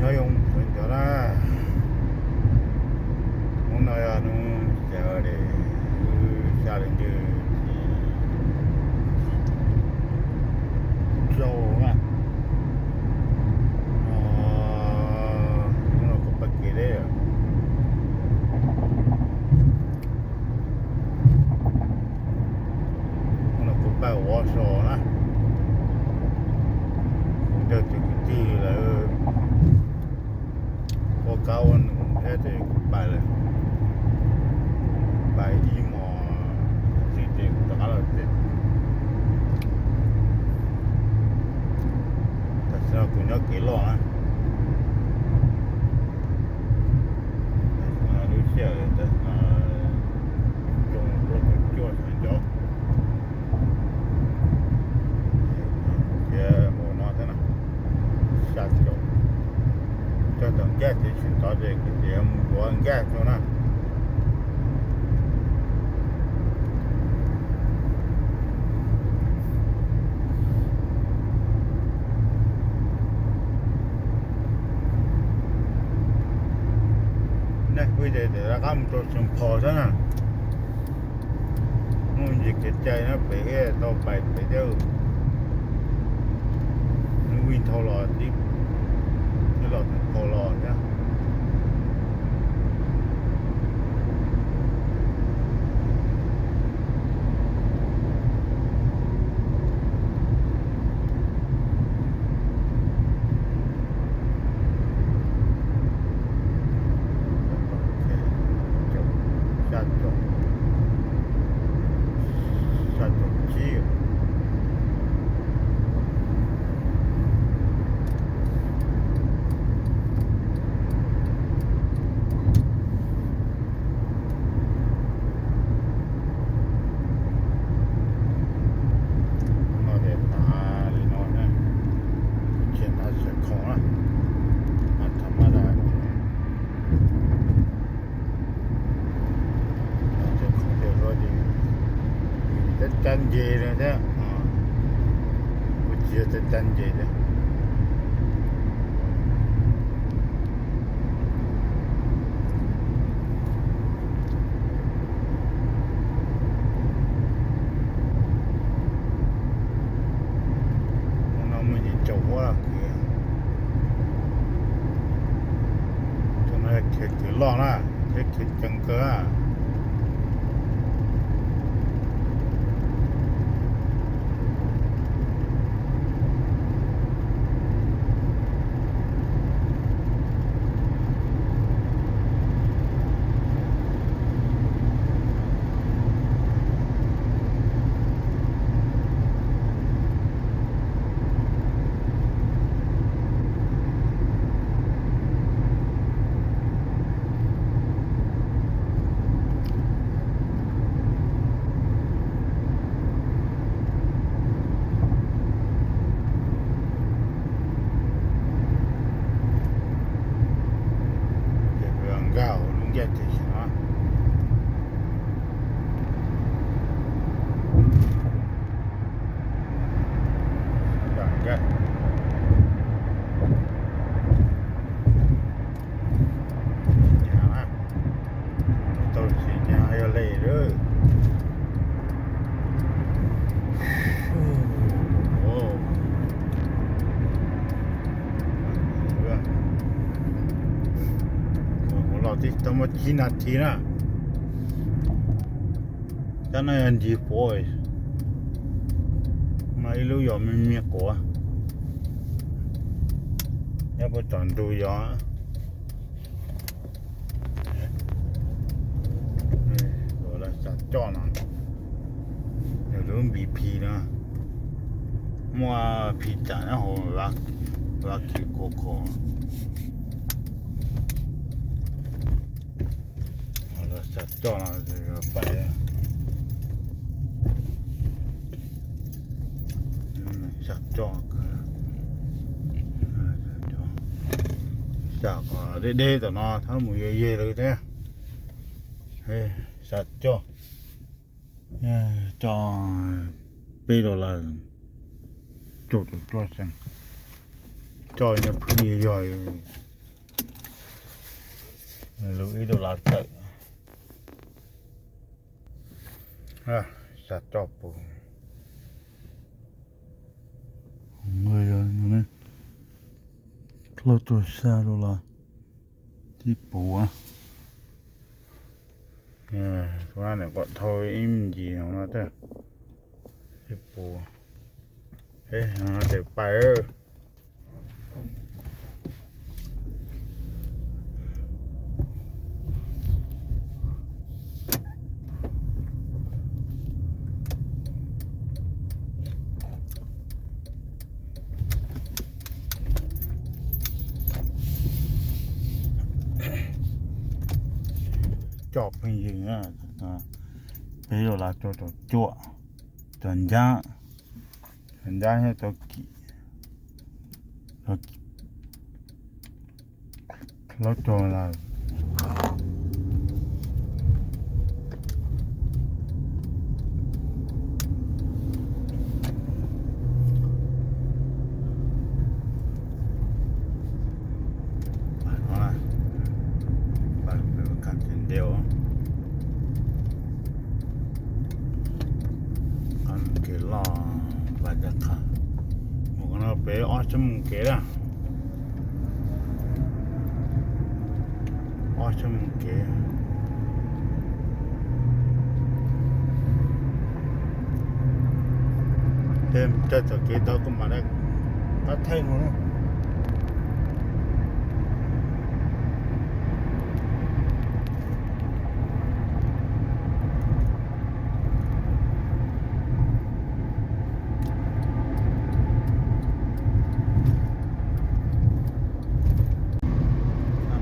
Nyob zoo sawv ntxov na, hnub no yog hnub xya li, xya li ntawm rau na. Hnub no kuv pab kev deb, hnub no kuv pab ua so na, kuv coj tus kwv tij lawv ua kab ua num thiab ces kuv pais lawm, pais ib hmos txij ces kuv rov qab los tsev. Tam sim no kuv nyob kev loj na, lub sij hawm xyoo plaub caug cuaj sawv ntxov, thiab ua no thiab na, xya caum, coj tau nkaj ces tsis tov ces kuv ces mus yuav nkaj rau na. Nej pw ces rov qab mus rau Xeev Phos xwb na. Muaj ntsis kev cai no pem tau pais pem thiab, nws vij thau los tib, nws los Xeev Phos los thiab. Xya caum, xya caum tsib. No ces tav li no na, tsis tav txiv khoom na, tav tham ma da. Cov khoom ces luag ces cab cab nce no thiab, kuj tsis yog cab cab nce thiab. Hnub no muaj ntsis caum huab los kwv, tus no khiav kwv loj na, khiav khiav ceev kawg na. Ces nkag hauv lub ncaj ces xyov. Tau tsis nyas yog li lawm. Kuv los tib tau muaj tsib nas this na. Cov no yog ncig puav, mas ib lub yog me me quav, nyob puag tom ntug yog. Lawv xav coj no, nws lub npis phis no, muaj phis tsam nyob hauv, lucky coco. Lawv xav coj no, pais xav coj, xav kom deb deb tom no thaum mus yog yeg lawm thiab. Xav coj, coj peb dollar, cuaj caum cuaj xees, coj nyob phooj ywg yog. Lub ib lub lav tawm. Xya coj puv. Dlhau tuag xya lub lav tib puv. Tus no kom dhau ib me ntsis no no tib puv. Tes pais. Coj pheej yig, peb yuav lav cov cuam, cov ncab, cov ncab thiab cov kim, cov kim, lav cog lawm. Pais no, pais pem kab tes ntev, kab mus kev loj, pais tas qha, mus no pem ob txhiab moos kev na. Ob txhiab moos kev. Tej txoj kev tau kuv mam li pab thaij mus na.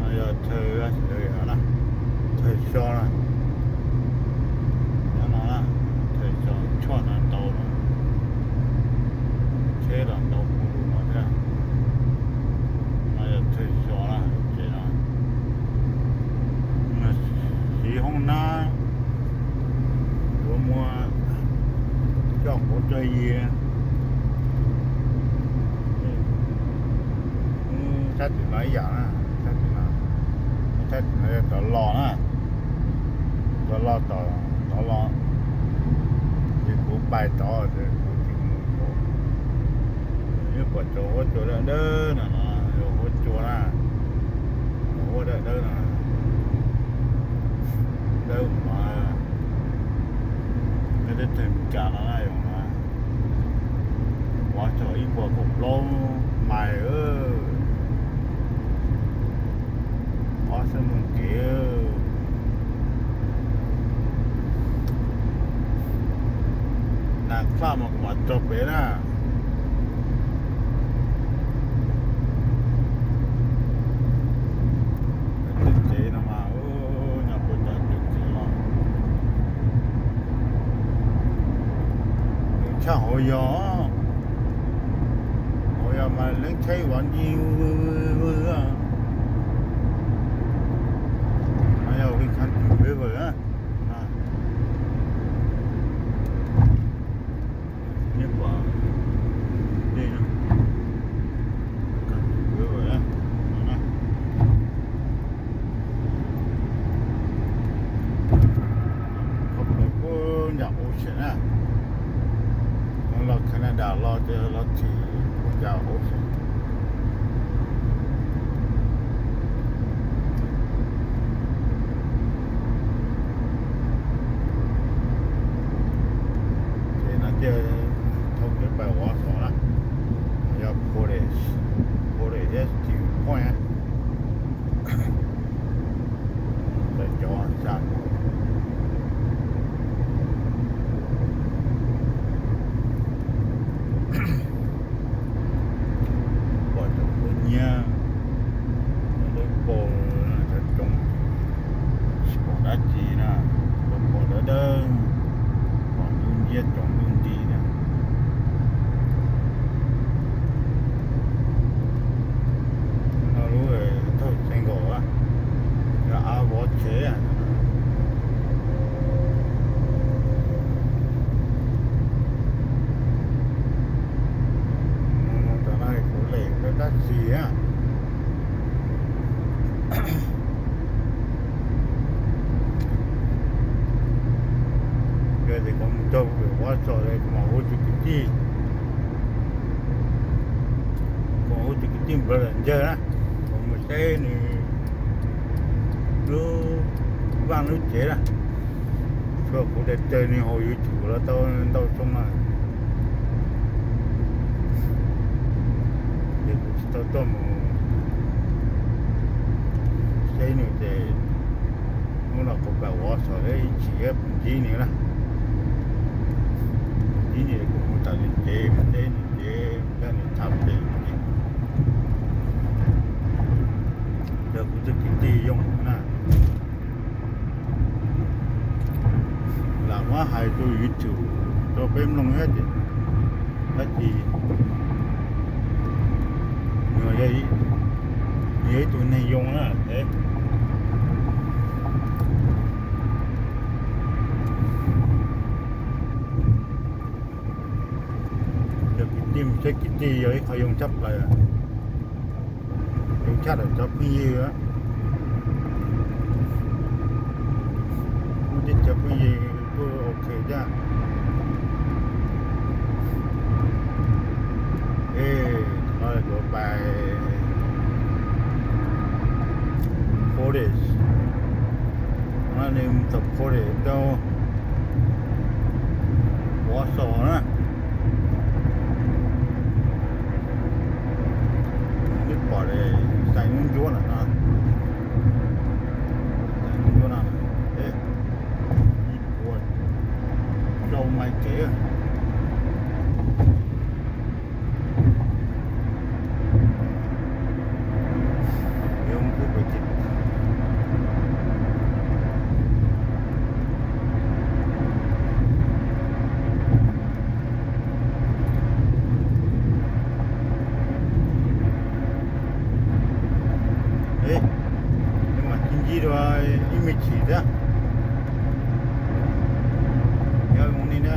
No yog chaw na, chaw xyo na. Nyob no na, chaw xyo tshuaj no ntau no, tsheb los ntau mus no thiab. No yog chaw xyo na, ces no siv hoob nab, yuav muab coj quav coj yig. Sab tim no ib yam na, sab tim no, sab tim no yog tov los na, tov los tom tov los, ces kuv pais tod ces kuv tsis mus tod. Yeej pom tsaus huab cua dawb dawb no, huab cua na, huab dawb dawb no, dawb mas, nyob teb chaws Meskas no na, yog mas, ua txog ib puas kaum plaub mais, ob txhiab moos kev. Nas txaj mas kuv mam txog pem na. Tus tsev no mas, nyob puag tom tus tsev los, nws tshaj hauv yog, hauv yog mas leej tsheb vov ncig, no yog ua li khab tus peb vawm na. Neb pom dej no, khab tus peb vawm no na. Qhov plaws puag nram ocean na. Los Canada los ces los txhim puag nram ocean. Ces no thiaj thauj kev pais ua tod na, yog Portage, Portage Exit Point. Peb cov xya, pom cov kua nyiab, cov dawb paug, cov coob, tsis pom dab tsi na, cov pom dawb dawb, pom ntuj nciab tsoom ntuj nti na. No lub thauj tsev nkaus, yog av vov tsev. Mus no tam no kuv lem dab tsi a. Txog kuv mam hu tus kwv tij, kuv mam hu tus kwv tij npawg Lam Ncawg na, kuv mus saib nws lub vaj lub tsev na. Txhua kuv tes taw nws haus yuav tsum los tau ntau xyoo na. Ces kuv tsis tau tuaj mus saib nws ces hnub no kuv pab ua xom ib chim ntsib nws na. Ntsib nws kuv mus tom nws tsev, mus saib nws tsev, saib nws tham ces, ces yog kuv tus kwv tij Yooj na. Lam muab hais tus YouTube rau peb mloog thiab ces, tab sis nws yog ib tug neeg zoo na. Yog kwv tij mus saib kwv tij yog ib qho zoo tshaj plaws, zoo tshaj ntawm cov phooj ywg. Muaj tej cov phooj ywg kuj ok thiab. Es no kuv pais Portage, no nws mus txog Portage rau Wausau na. Twb pom xais nub ncuab lawm no, xais nub ncuab no, ib puas rau mais kev. Eb, mam ncig dua ib me chim thiab. Yog mus li na.